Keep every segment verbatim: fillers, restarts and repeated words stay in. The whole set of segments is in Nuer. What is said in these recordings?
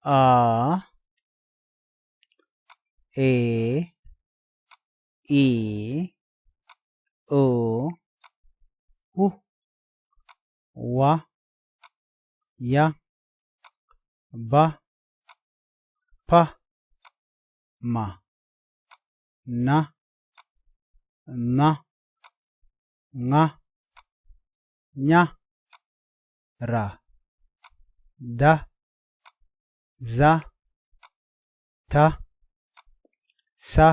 A, E, I, O, U, Wa, Ya, Ba, Pa, Ma, Na, Nha, Ŋa, Nya, Ra, Da, Dha, Ta, Tha,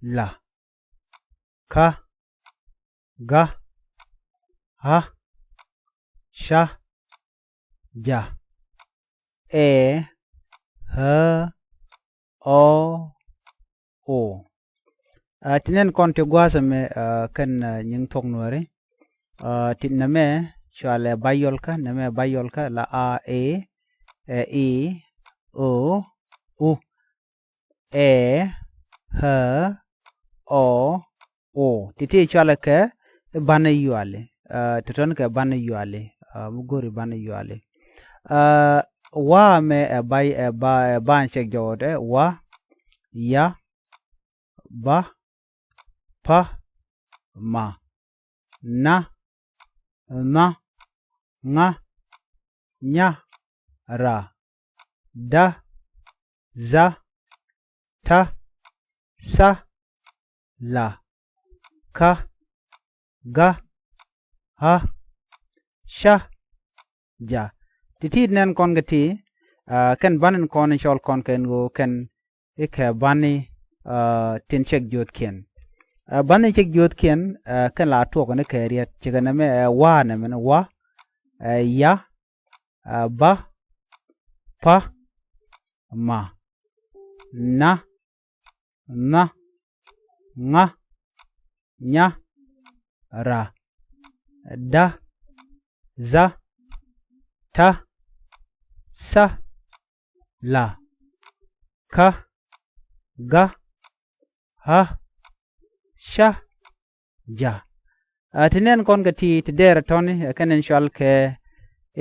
La, Ka, Ga, Ha, Ca, Ja, Ɛ, Ɣä, Ɔ, O. Aa, ti nɛn kɔn ti gua̱a̱th ɛmɛ, aa, kɛn, aa, nyiŋ thuɔ̱k Nuääri. Aa, ti nɛmɛ cɔalɛ ba yɔlkä, nɛmɛ ba yɔlkä la A, E, ɛ, I, O, U, Ɛ, Ɣä, Ɔ, O. Ti̱ti̱ cɔalɛ kɛ i̱ ba̱ni yuali. Aa, tɔ̱tɔ̱ni kɛ ba̱ni yuali. Aa, mi go̱ri ba̱ni yuali. Aa, Wa ɛmɛ ɛ ba, ɛ ba, ɛ ba in cɛk jɔwdɛ, Wa, Ya, Ba, Pa, Ma, Na, Nha, Ŋa, Nya, Ra, Da, Dha, Ta, Tha, La, Ka, Ga, Ha, Ca, Ja. Ti̱ti̱ nɛn kɔn kɛ ti, aa, kɛn ba̱ni kɔn in cɔl kɔn kɛn ɣöö kɛn i̱ kɛ ba̱ni, aa, tin cɛk jiöthkiɛn. Aa, ba̱ni cɛk jiöthkiɛn, aa, kɛn la tuɔk ni kɛ riɛt, cikɛ nɛmɛ, aa, Wa nɛmɛ ni Wa, aa, Ya, aa, Ba, Pa, Ma, Na, Nha, Ŋa, Nya, Ra, Da, Dha, Ta, Tha, La, Ka, Ga, Ha, Ca, Ja. Aa, ti nɛn kɔn kɛ ti, ti dɛɛr tɔ̱ni, aa, kɛn in cɔal kɛ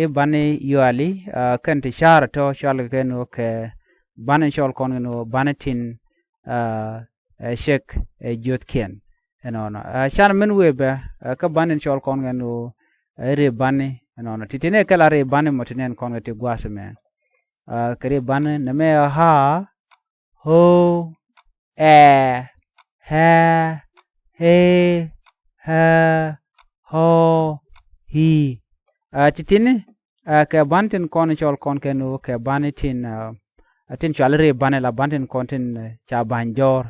i̱ ba̱ni yuali, aa, kɛn ti ca̱r tɔ̱ cɔal kɛ kɛn ɣöö kɛ ba̱ni cɔl kɔn kɛn ɣöö ba̱ni tin, aa, ɛ, cɛk, ɛ, jiöthkiɛn. Ɛnɔnɔ. Aa, can min wee bɛ, aa, kä ba̱ni cɔl kɔn kɛn ɣöö, aa, ri ba̱ni. Ɛnɔnɔ. Ti̱ti̱ ni kɛ la ri ba̱ni mɔ ti nɛn kɔn kɛ ti gua̱a̱th ɛmɛ. Aa, kɛ ri ba̱ni nɛmɛ ɣä, Ɣo, Ɛ, Ɣɛ, Ɣe, Ɣä, Ɣɔ, Ɣi. Aa, ti̱ti̱ni, aa, kɛ ba̱ni tin kɔn cɔl kɔn kɛn ɣöö kɛ ba̱ni tin, aa, tin cɔal ri ba̱ni la ba̱ni tin kɔn tin, aa, ca ba̱ny jɔ̱ɔ̱r.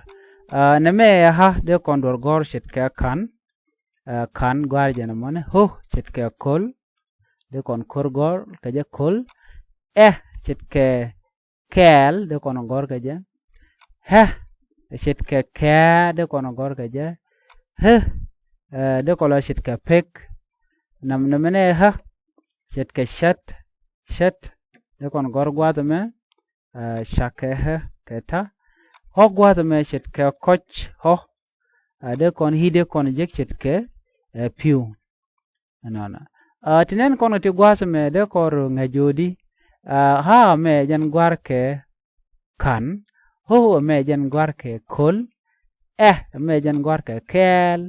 Aa, nɛmɛ ɛ ɣä dee kɔn duɔ̱r gɔ̱r ce̱tkɛ ka̱n. Aa, ka̱n gua̱a̱r jɛn ɛmɔni. Ɣo ce̱tkɛ ko̱l. Dee kɔn ko̱r gɔ̱r kɛ jɛ ko̱l. Ɛ ce̱tkɛ kɛɛl, dee kɔn gɔ̱r kɛ jɛ ɣɛ. Ce̱tkɛ kɛɛ, dee kɔn gɔ̱r kɛ jɛ ɣɛ. Ɛ, dee kɔn lɔ ce̱tkɛ pek. Nɛm, nɛmɛ ni ɣä ce̱tkɛ cät, cät. Dee kɔn gɔ̱r gua̱a̱th ɛmɛ, ɛ, cakɛ ɣä kɛ ta̱. Ɣɔ̱ gua̱a̱th ɛmɛ ce̱tkɛ kɔ̱c, ɣɔ̱. Ɛ, dee kɔn i̱, dee kɔn jek ce̱tkɛ, ɛ, pi̱w. Ɛnɔnɔ. Aa, ti nɛn kɔn kɛ ti gua̱a̱th ɛmɛ dee kɔn rɔ ŋäc ɣöö di, aa, ɣä ɛmɛ jɛn gua̱a̱r kɛ ka̱n, ɣo ɛmɛ jɛn gua̱a̱r kɛ ko̱l, ɛ ɛmɛ jɛn gua̱a̱r kɛ kɛɛl,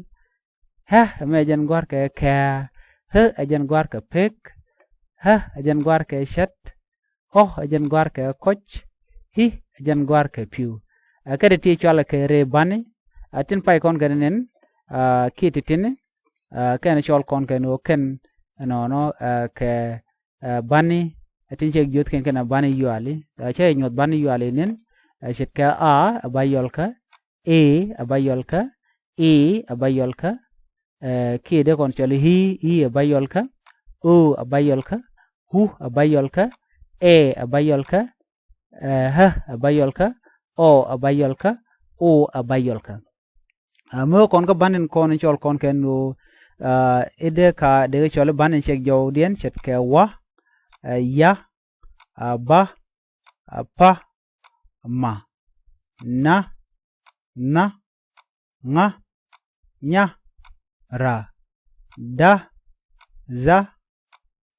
ɣɛ ɛmɛ jɛn gua̱a̱r kɛ kɛɛ, ɣä ɛ jɛn gua̱a̱r kɛ pek, ɣä ɛ jɛn gua̱a̱r kɛ cät, ɣɔ̱ ɛ jɛn gua̱a̱r kɛ kɔ̱c, i̱ ɛ jɛn gua̱a̱r kɛ pi̱w. Ɛ kɛ ti ti cɔalɛ kɛ rëë ba̱ni, ɛ tin pay kɔn kɛn nɛn, aa, kiɛ ti̱ti̱ni, aa, kɛn cɔl kɔn kɛn ɣöö kɛn ɛnɔnɔ, aa, kɛ, aa, ba̱ni, ɛ tin cɛ jiöth kɛn kɛn ɛ ba̱ni yuali, aa, cä jɛ nyuɔth ba̱ni yuali nɛn, aa, ce̱tkɛ a, ɛ ba yɔlkä, e, ɛ ba yɔlkä, i, ɛ ba yɔlkä, ɛ, kiɛ dee kɔn cɔl i̱, i̱ ɛ ba yɔlkä, o ɛ ba yɔlkä, u ɛ ba yɔlkä, ɛ ɛ ba yɔlkä, ɛ, ɣä ɛ ba yɔlkä, ɔ ɛ ba yɔlkä, o ɛ ba yɔlkä. Aa, mi wä kɔn kä ba̱ni̱n kɔn in cɔl kɔn kɛn ɣöö, aa, i̱ dee ka dee kɛ cɔl i̱ ba̱ni̱n cɛk jɔwdiɛn ce̱tkɛ wa, aa, ya, aa, ba, aa, pa, ma, na, nha, ŋa, nya, ra, da, dha,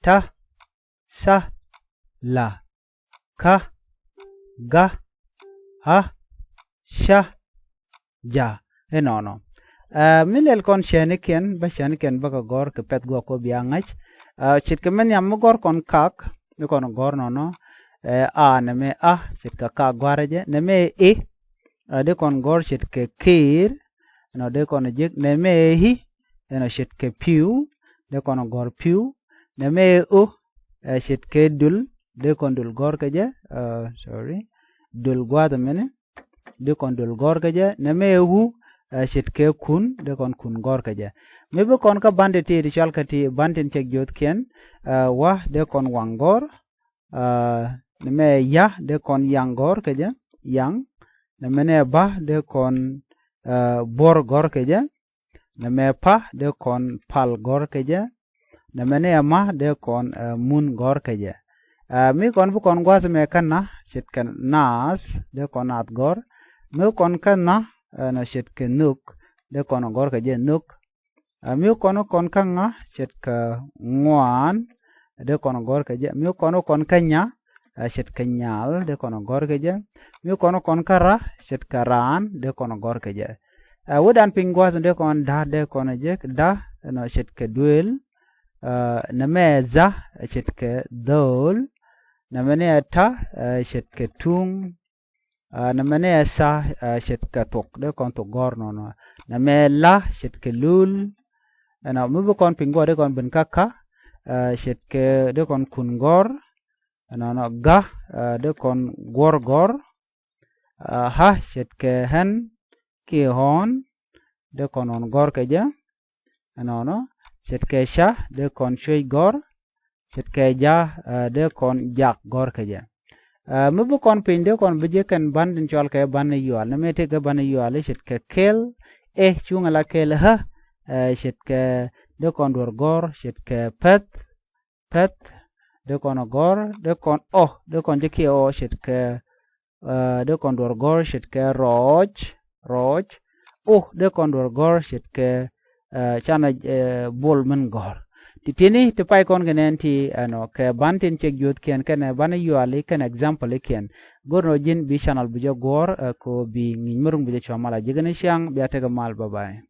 ta, tha, la, kä, gä, ɣä, cä, ja. Inɔnɔ. Ɛ, mi lɛl kɔn cäänikiɛn, bä cäänikiɛn bä kɛ gɔ̱r kɛ pɛ̈th guɔ kɔ bia ŋäc. Ɛ, ce̱tkɛ mi nhiam mi gɔ̱r kɔn kak, dee kɔn gɔ̱r nɔnɔ. Ɛ, a nɛmɛ a, ce̱tkɛ kak gɔ̱a̱rɛ jɛ. Nɛmɛ i̱, ɛ, dee kɔn gɔ̱r ce̱tkɛ kiir, ɛnɔ dee kɔn ji̱k. Nɛmɛ i̱, ɛnɔ ce̱tkɛ pi̱w, dee kɔn gɔ̱r pi̱w. Nɛmɛ i̱ u, ɛ, ce̱tkɛ dul, dee kɔn dul gɔ̱r kɛ jɛ. Ɛ, sorry. Dul gua̱a̱th mini. Dee kɔn dul gɔ̱r kɛ jɛ. Nɛmɛ i̱ wu, ɛ, ce̱tkɛ kun, dee kɔn kun gɔ̱r kɛ jɛ. Mi bi kɔn kä bantin ti ti cɔal kä ti bantin cɛ jiöthkiɛn, ɛ, wa dee kɔn waŋ gɔ̱r. Ɛ, nɛmɛ ya dee kɔn yaŋ gɔ̱r kɛ jɛ, yaŋ. Nɛmɛ nɛ ba dee kɔn, ɛ, buɔ̱r gɔ̱r kɛ jɛ. Nɛmɛ pa dee kɔn pal gɔ̱r kɛ jɛ. Nɛmɛ nɛ ma dee kɔn, ɛ, mun gɔ̱r kɛ jɛ. Ɛ, mi kɔn bi kɔn gua̱th mɛ kä na, ce̱tkɛ naath, dee kɔn naath gɔ̱r. Mi kɔn kä na, ɛ, nɔ ce̱tkɛ nhök, dee kɔn gɔ̱r kɛ jɛ nhök. Ɛ, mi kɔn kɔn kä ŋa, ce̱tkɛ ŋuan, dee kɔn gɔ̱r kɛ jɛ. Mi kɔn kɔn kä nya, ɛ, ce̱tkɛ nyal, dee kɔn gɔ̱r kɛ jɛ. Mi kɔn kɔn kä ra, ce̱tkɛ raan, dee kɔn gɔ̱r kɛ jɛ. Ɛ, wä dan piny gua̱th dee kɔn da, dee kɔn jek da, ɛnɔ ce̱tkɛ duëël. Ɛ, nɛmɛ dha, ɛ, ce̱tkɛ dho̱o̱l. Nɛmɛ ni ɛ ta, ɛ, ce̱tkɛ tuŋ. Ɛ, nɛmɛ ni ɛ tha, ɛ, ce̱tkɛ thok, dee kɔn thok gɔ̱r nɔnɔ. Nɛmɛ la, ce̱tkɛ lul. Ɛnɔ, mi bi kɔn piny gua̱th dee kɔn ben kä ka, ɛ, ce̱tkɛ dee kɔn kun gɔ̱r. Ɛnɔnɔ ga, ɛ, dee kɔn guɔ̱r gɔ̱r. Ɛ, ha, ce̱tkɛ ɣän kiɛ ɣɔ̱ɔ̱n, dee kɔn ɣɔ̱n gɔ̱r kɛ jɛ. Ɛnɔnɔ, ce̱tkɛ ca, dee kɔn cuec gɔ̱r. Ce̱tkɛ ja, ɛ, dee kɔn jak gɔ̱r kɛ jɛ. Ɛ, mi bi kɔn piny dee kɔn bi jek kɛn bantin cɔal kɛ banɛ yual. Nɛmɛ tëëkɛ banɛ yual i̱ ce̱tkɛ kɛl, ɛ, cuŋɛ la kɛl, ɣä, ɛ, ce̱tkɛ dee kɔn duɔ̱r gɔ̱r, ce̱tkɛ pɛ̈th, pɛ̈th, dee kɔn gɔ̱r, dee kɔn ɔ, dee kɔn ji̱ kiɛ ɔ, ce̱tkɛ, ɛ, dee kɔn duɔ̱r gɔ̱r, ce̱tkɛ rɔɔc, rɔɔc, u, dee kɔn duɔ̱r gɔ̱r, ce̱tkɛ, ɛ, canɛ, ɛ, bol min gɔ̱r. Ti ti̱ni ti pay kɔn kɛ nɛn ti, ɛnɔ, kɛ bantin cɛ jiöthkiɛn kɛnɛ banɛ yuali kɛnɛ example ikiɛn. Go̱r nɔ ji̱n bi channel bi jɛ guɔ̱r, ɛ, kɛ ɣöö bi ŋi̱ny mi ruŋ bi jɛ cua mal a ji̱ kɛn i̱ ciaŋ, bia tekɛ mal, bye bye.